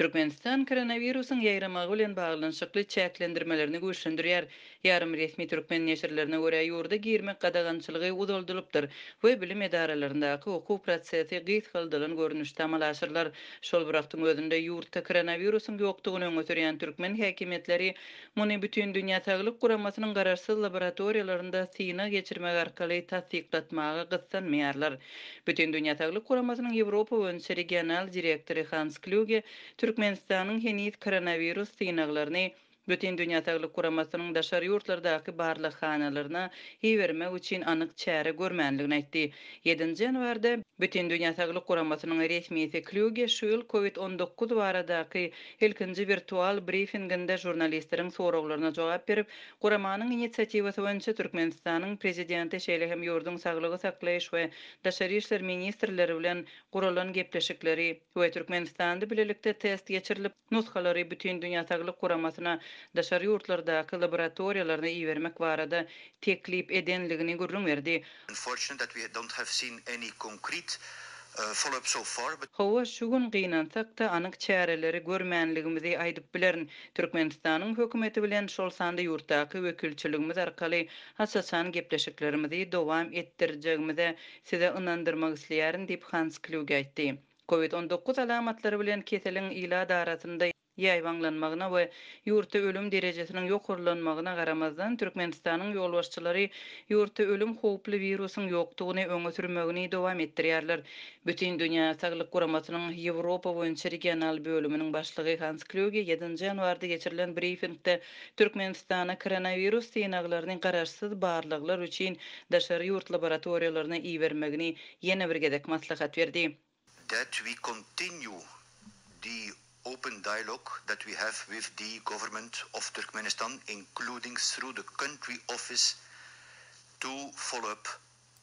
Türkmenistan koronawirusyň ýaýramagy bilen baglanyşykly çäklendirmelerini güýçlendirýär. Ýarym resmi türkmen neşirlerine görä, ýurda girmek gadagançylygy uzaldylypdyr we bilim edaralaryndaky okuw prosesi gysgaldylan görnüşde amala aşyrylar. Şol bir wagtyň özünde, ýurtda koronawirusyň ýokdugyny öňe sürýän türkmen häkimiýetleri muny Bütindünýä Saglyk Guramasynyň garaşsyz laboratoriýalarynda synag geçirmek arkaly tassyklatmaga gyssanmaýarlar. Bütindünýä Saglyk Guramasynyň Ýewropa boýunça regional direktory Hans Klýuge Türkmenistanyň heniz koronawirus synaglaryny Bütindünýä Saglyk Guramasynyň daşary ýurtlardaky barlaghanalaryna ibermek üçin anyk çäre görmändigini aýtdy. Ýedinji ýanwarda Bütindünýä Saglyk Guramasynyň resmisi Klýuge şu ýyl Covid 19 baradaky ilkinji wirtual brifinginde žurnalistleriň soraglaryna jogap berip, Guramanyň inisiatiwasy boýunça Türkmenistanyň Prezidenti, şeýle hem ýurduň saglygy saklaýyş we daşary işler ministrleri bilen guralan gepleşikleri we Türkmenistanda bilelikde test geçirilip, nusgalary Bütindünýä Saglyk Guramasyna daşary ýurtlardaky laboratoriýalaryna ibermek barada teklip edenligini gürrüň berdi. Unfortunate that we don't have seen any concrete follow up so far, but. Hawa, şu gün gynansak-da, anyk çäreleri görmänligimizi aýdyp bilerin. Türkmenistanyň hökümeti bilen, şol sanda ýurtdaky wekilçiligimiz arkaly aç-açan gepleşiklerimizi dowam etdirjegimize size ynandyrmak isleýärin diýip, Hans Klýuge aýtdy. Covid 19 alamatlary bilen keseliň ilat arasynda ýaýbaňlanmagyna we ýurtda ölüm derejesiniň ýokarlanmagyna garamazdan, Türkmenistanyň ýolbaşçylary ýurtda ölüm howply wirusyň ýokdugyny öňe sürmegini dowam etdirýärler. Bütindünýä Saglyk Guramasynyň Ýewropa boýunça regional bölüminiň başlygy Hans Klýuge ýedinji ýanwarda geçirilen brifingde Türkmenistana koronawirus synaglaryny garaşsyz barlaglar üçin daşary ýurt laboratoriýalaryna ibermegini ýene bir gezek maslahat berdi. That we continue the open dialogue that we have with the government of Turkmenistan, including through the country office, to follow up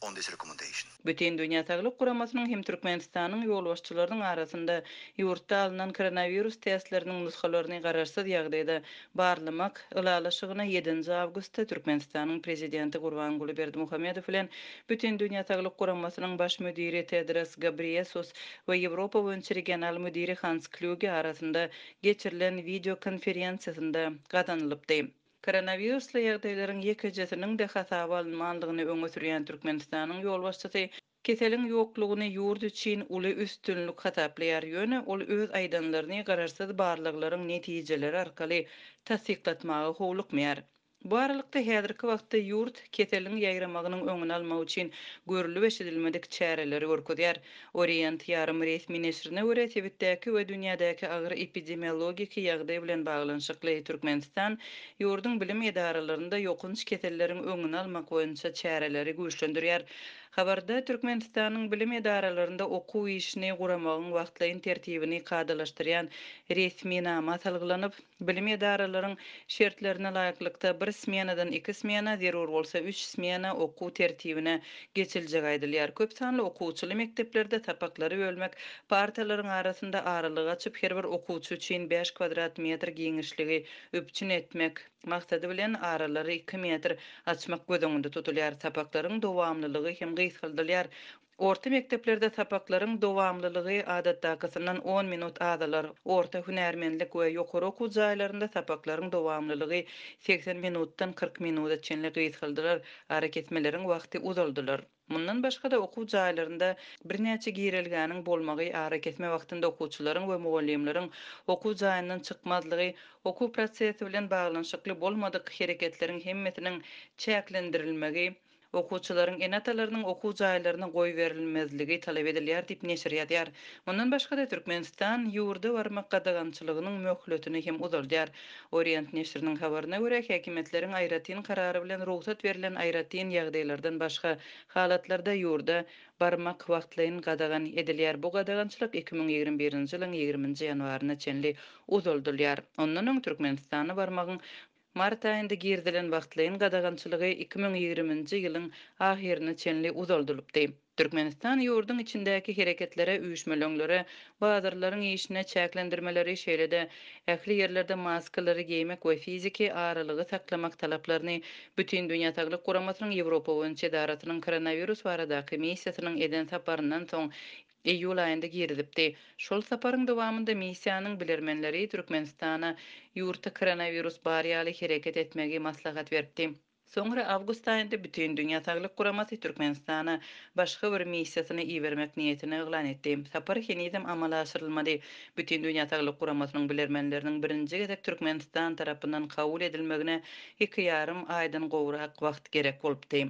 on this recommendation. Bütindünýä Saglyk Guramasynyň hem Türkmenistanyň ýolbaşçylarynyň arasynda ýurtda alnan koronawirus testleriniň nusgalaryny garaşsyz ýagdaýda barlamak ylalaşygyna ýedinji awgustda Türkmenistanyň Prezidenti Gurbanguly Berdimuhamedow bilen Bütindünýä Saglyk Guramasynyň Baş müdiri Tedros Gabriesus we Ýewropa boýunça regional müdiri Hans Klýuge arasynda geçirilen wideokonferensiýasynda gazanylypdy. Koronawirusly ýagdaýlaryň ýekejesiniň-de hasaba alynmandygyny öňe sürýän Türkmenistanyň ýolbaşçysy keseliň ýoklugyny ýurt üçin uly üstünlik hasaplaýar, ýöne ol öz aýdanlaryny garaşsyz barlaglaryň netijeleri arkaly tassyklatmaga howlukmaýar. Bu aralykda, häzirki wagtda ýurt keseliň ýaýramagynyň öňüni almak üçin görlüp-eşidilmedik çäreleri görkezýär. Orient ýarym resmi neşirine görä, sebitdäki we dünýädäki agyr epidemiologiki ýagdaý bilen baglanyşykly Türkmenistan ýurduň bilim edaralarynda ýokanç keselleriň öňüni almak boýunça çäreleri güýçlendirýär. Habarda Türkmenistanyň bilim edaralarynda okuw işini guramagyň wagtlaýyn tertibini kadalaşdyrýan resminama salgylanyp, Bilim edaralaryň şertlerine laýyklykda bir smenadan iki smena, zerur bolsa üç smena okuw tertibine geçiljegi aýdylýar. Köp sanly okuwçyly mekdeplerde sapaklary bölmek, partalaryň arasynda aralygy açyp, her bir okuwçy üçin bäş kwadrat metr giňişligi üpjün etmek maksady bilen aralary iki metr açmak göz öňünde tutulýar. Sapaklaryň dowamlylygy hem gysgaldylýar. Orta mekdeplerde sapaklaryň dowamlylygy adatdakysyndan on minut azalar. Orta hünärmenlik we ýokary okuw jaýlarynda sapaklaryň dowamlylygy 80 minutdan 40 minuda çenli gysgaldylar, arakesmeleriň wagty uzaldylar. Mundan başga-da, okuw jaýlarynda birnäçe girelgäniň bolmagy arakesme wagtynda okuwçylaryň we mugallymlaryň okuw jaýyndan çykmazlygy, okuw prosesi bilen baglanyşykly bolmadyk hereketleriň hemmesiniň çäklendirilmegi, Okuwçylaryň ene-atalarynyň okuw jaýlaryna goýberilmezligi talap edilýär diýip, neşir ýazýar. Mundan başga-da, Türkmenistan ýurda barmak gadagançylygynyň möhletini hem uzaldýar. Orient neşiriniň habaryna görä, häkimiýetleriň aýratyn karary bilen rugsat berlen aýratyn ýagdaýlardan başga halatlarda ýurda barmak wagtlaýyn gadagan edilýär. Bu gadagançylyk 2021-nji ýylyň ýigriminji ýanwaryna çenli uzaldylýar. Ondan öň Türkmenistana barmagyň Mart aýynda girizilen wagtlaýyn gadagançylygy 2020-nji ýylyň ahyryna çenli uzaldylypdy. Türkmenistan ýurduň içindäki hereketlere, üýşmeleňlere, bazarlaryň işine çäklendirmeleri, şeýle-de ähli ýerlerde maskalary geýmek we fiziki aralygy saklamak talaplaryny Bütindünýä Saglyk Guramasynyň Ýewropa boýunça edarasynyň koronawirus baradaky missiýasynyň eden saparyndan soň. Iýul aýynda girizipdi. Şol saparyň dowamynda missiýanyň bilermenleri Türkmenistana ýurtda koronawirus bar ýaly hereket etmegi maslahat beripdi. Soňra awgust aýynda Bütindünýä Saglyk Guramasy Türkmenistana başga bir missiýasyny ibermek niýetini yglan etdi. Sapar henizem amala aşyrylmady. Bütindünýä Saglyk Guramasynyň bilermenleriniň birinji gezek Türkmenistan tarapyndan kabul edilmegine iki ýarym aýdan gowrak wagt gerek bolupdy.